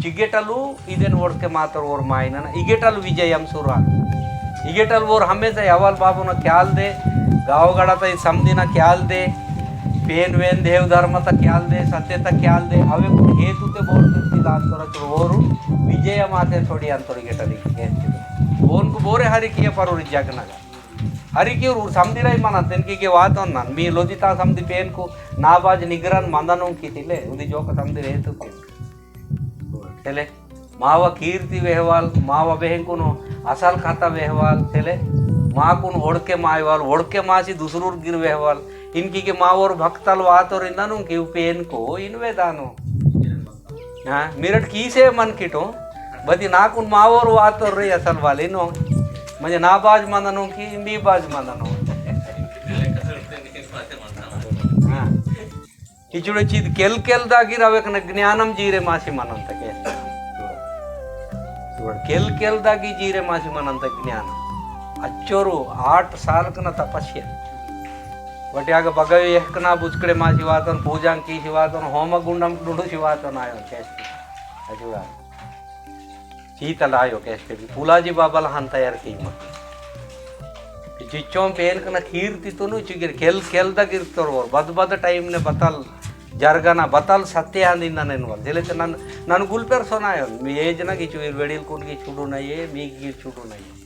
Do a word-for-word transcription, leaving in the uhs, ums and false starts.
चिगेटलु इदेन ओड़के मातर ओर मायनन, इगेटलु विजयम सुरा। इगेटलु ओर हमेशा यवल बाबुन ख्याल दे, गावगड़ाता ई समदिन ख्याल दे, पेन वेन देव धर्मता ख्याल दे, सत्यता ख्याल दे, अवे हेतुते बोर कीर्ति दान तोरक ओरु विजय माते थोड़ी अंतोर इगेटल। ओनकु बोरे हरि किया परोरी जगनगा। हरि की ओर समदिराई मना तेनकी के वातोन नन, मी लोदिता समदि पेनकु नाबाज निगरन मंदनों की तिले, उदी जोक समदिर हेतु पेन। तेले, मावा कीर्ति वेहवाल, मावा बेहंकुनो असल खाता वेहवाल, तेले, माकुन ओड़के मायवाल, ओड़के मासी दुसरूर गिर वेहवाल, इनकी के मावोर भक्तल वातोर इंदनु की उपेनको इनवे दानो। हाँ, मिरट कीसे मन किटो, बदी नाकुन मावोर वातोर रे असल वाले नो, म्हणजे नाबाज मंदनो की मी बाज मंदनो। हाँ। इचुड़े चीज केल केल दागिर अवेकन ज्ञानम जीरे मासी मनंतके। केल केल दागी जीरे मासी मनंत ज्ञान। अच्छोरु आठ साल कना तपस्या। वटे आग बगवे एकना बुचकड़े मासी वातन, पूजा कीसी वातन, होम गुंडम डुडूसी वातन आयो केस्टी। अचुड़ा। सीतल आयो केस्टे भी पुलाजी बाबल हन तैयार की मत। चिच्चों पेनकना कीर्ति तुनु चिगिर केल केल दा गिरतोर ओर बद बद टाइम ने बतल जरगना बतल सत्य आंदी ननेन वल। जेले ते नन, नन गुलपेर सोनायो, मी एजना की चुइर वेड़िल कुन की चुडू नहीं है, मी की चुडू नहीं है।